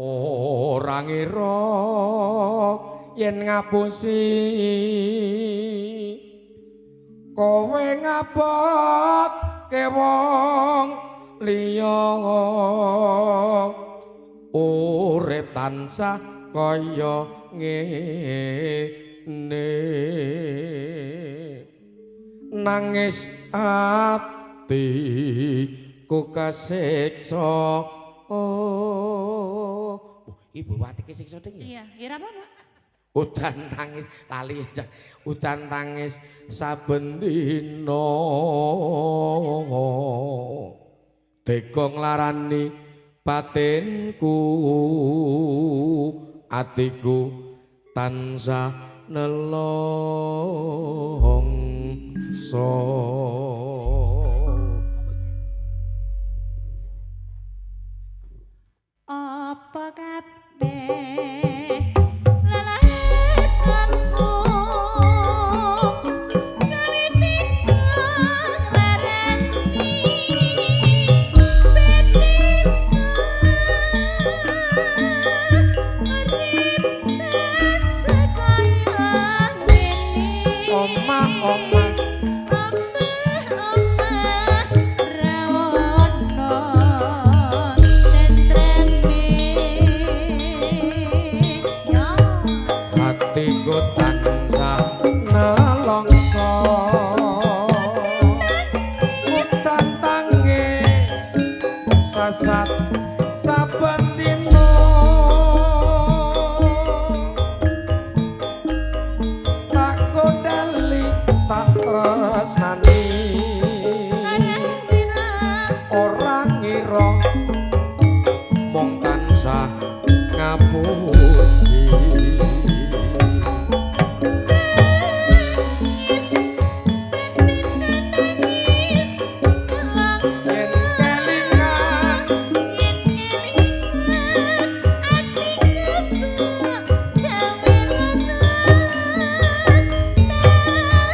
Ora ngira yen ngapusi kowe ngabotke wong liya urip tansah kaya ngene nangis ati ku kasiksa. Oh, ibu wati kesiksa ding ya? Iya, ya ora apa-apa. Udan tangis lali, udan tangis saben dina. Tega nglarani batinku, atiku tansah nelongso. Apa kabeh lelakonku kawit nglarani urip tansah kaya ngene. Omah-omah Omah-omah ra ono tentreme. Ya atiku tansah nelongso. Udan tangis sasat saben dina. Tak kondeli tak tresnani ora ngira ora ngira mung tansah ngapusi. Nangis batin nangis nelongso. Yen kelingan Yen kelingan atiku gawe lara.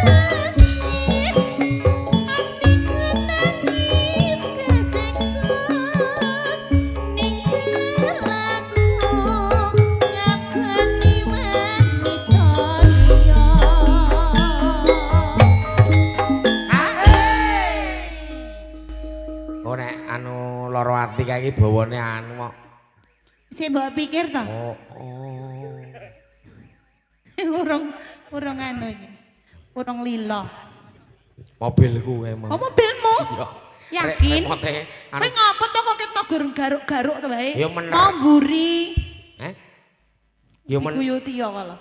Nangis atiku nangis kesiksa ninggal aku ngabani wanita liya. Oh nek anu lara ati kae iki bawane anu kok. Sik mbok pikir to. Oh, oh. Urung urung anu iki. Urung lila. Mobilku kae mau. Oh mobilmu? Iya. Yakin? Remote anu. Kowe ngopo to kok ketok garuk-garuk to wae? Ya mener. Mau mburi. Heh? Ya men. Dikuyuti ya kala.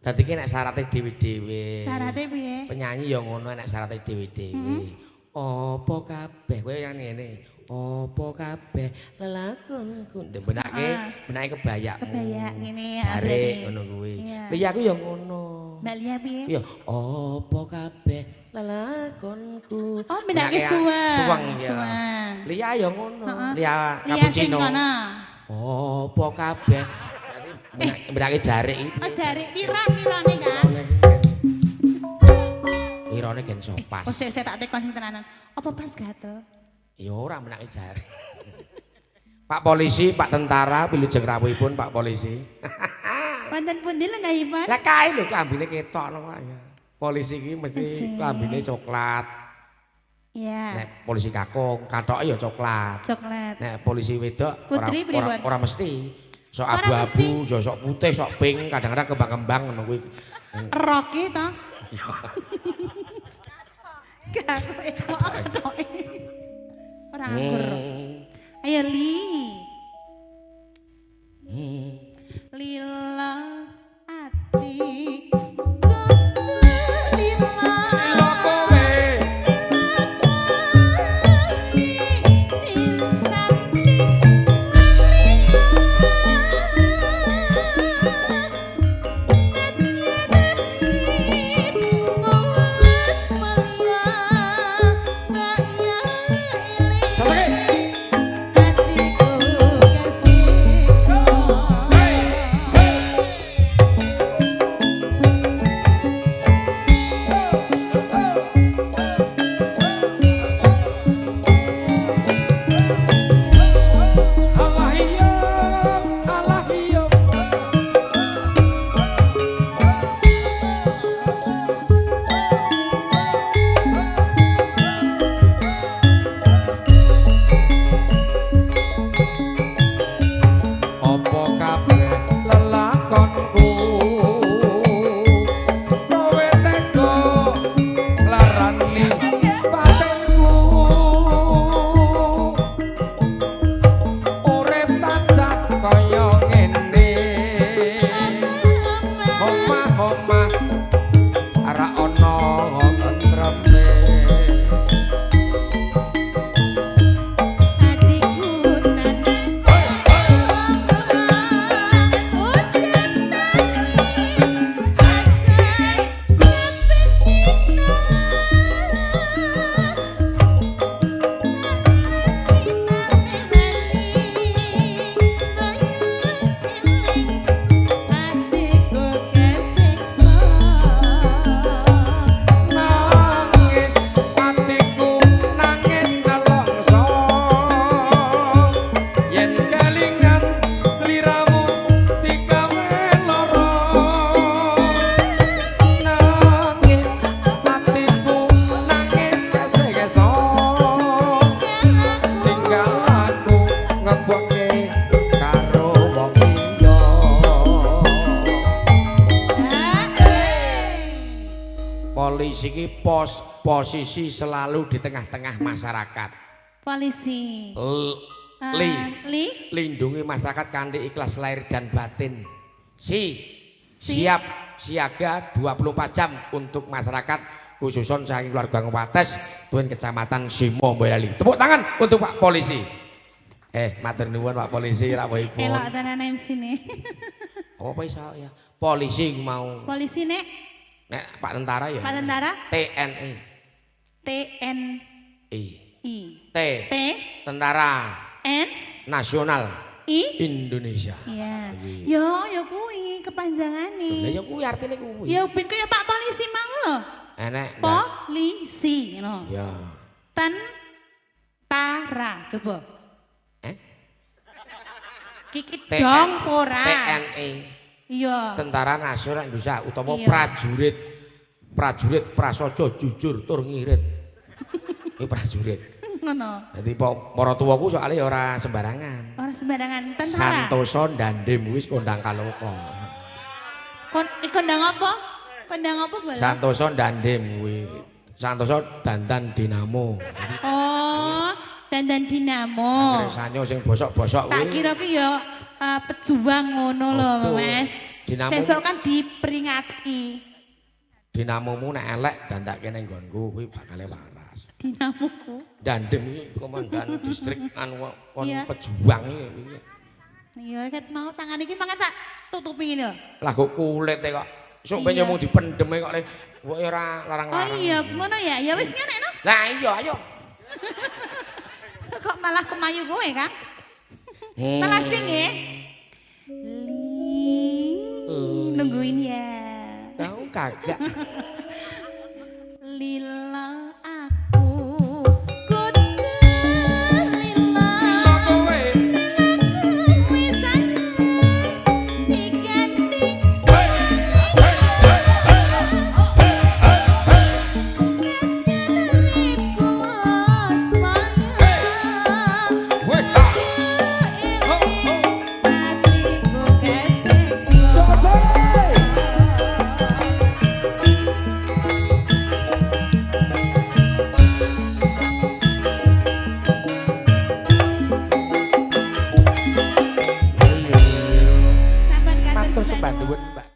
Dadi ki nek syarate dhewe-dhewe. Syarate piye? Penyanyi ya ngono nek syarate dhewe-dhewe. Apa kabeh kowe yang ngene. Apa kabeh lelakonku. Benake, benake kebayakmu. Kebayak ngene ya. Jare berarti. ngono kuwi. Iya. Lah aku ya ngono. Mbak Lia piye? Ya apa kabeh lelakonku. Oh, benake suweng. Suweng ya. Suweng. Lia ya ngono. Heeh. Lia Lia sing cappuccino. kono. Apa kabeh. Benake jare iki. Oh jare pira-pirane kan? Wirone gen sopas. Oh sik sik tak tekon sing tenanan. Apa pas gatel? Ya ora menake jare. Pak polisi, Pak tentara, wilujeng rawuhipun Pak polisi. Wonten pundi lenggahipun? Lah kae lho klambine ketok no Pak ya. Polisi iki mesti Asik. klambine coklat. Iya. Nek polisi kakung, kathoke ya coklat. Coklat. Nek polisi wedok ora Putri ora, pripun? ora mesti. Sok Ora abu-abu, ya sok putih, sok pink, kadang-kadang kembang-kembang ngono kuwi. Rocky to? Gak kok kathoke. Ora nganggur. Ayo Li. Lila ati lila Lila kowe. Sasake. Apa kabeh lelakonku kowe tega nglarani batinku urip tansah kaya ngene omah-omah ora ana tentreme Atiku Nangis atiku nangis nelongso yen kelingan sliramu digawe lara nangis atiku nangis kese-keso tinggal aku ngebokke karo wong liya. Polisi ki posisi selalu di tengah-tengah masyarakat. Polisi. Li Li lindungi masyarakat kanthi ikhlas lahir dan batin. Si siap siaga 24 jam untuk masyarakat khususon saking keluarga Wates tuwin Kecamatan Simo Boyolali. Tepuk tangan untuk Pak Polisi. Matur nuwun Pak Polisi rawuhipun. Elok tenan MC ne. Apa iso ya? Polisi iku mau. Polisi nek Nek Pak Tentara ya. Pak Tentara TNI. TNI I. T. T Tentara N Nasional I Indonesia. Iya. Yo yo kuwi kepanjangane. Lah ya kuwi artine kuwi. Ya ben kaya Pak Polisi mang lho. Enek. Polisi ngono. Ya. Tentara coba. Eh? Kiki dong ora. TNI. Iya. Tentara Nasional Indonesia utawa Iya. prajurit. Prajurit prasaja jujur tur ngirit. Iki prajurit. Ngono. Dadi para tuwaku soalnya ya ora sembarangan. Ora sembarangan tentara. Santoso Dandim wis kondang kaloka. Kon kondang apa? Kondang apa bala? Santoso Dandim kuwi. Santoso dandan dinamo. Oh, dandan dinamo. Anggere sanyo sing bosok-bosok Tak kuwi. kira ki ya pejuang ngono lho, Mas. Dinamo. Sesuk kan diperingati Dinamomu nek elek dandake ning nggonku kuwi bakale waras. dinamoku. Dandim iki komandan distrik anu kon Iya. pejuang iki. Iya, ket mau tangan iki mangan tak tutupi ngene lho. Lah kok kulite kok. Sok ben Iya. mung dipendem kok le kok ora Oh larang-larang. iya, ngono ya. Ya wis ngene no. Lah iya ayo. Kok malah kemayu kowe, Kang? Malah sing nggih. Li nungguin ya. Tahu kagak. Lila aku kudu lila Kowe wis digandeng uripku asmaya Weh ta. atiku kesiksa. Sabar Matur kados sembah nuwun, Mbak.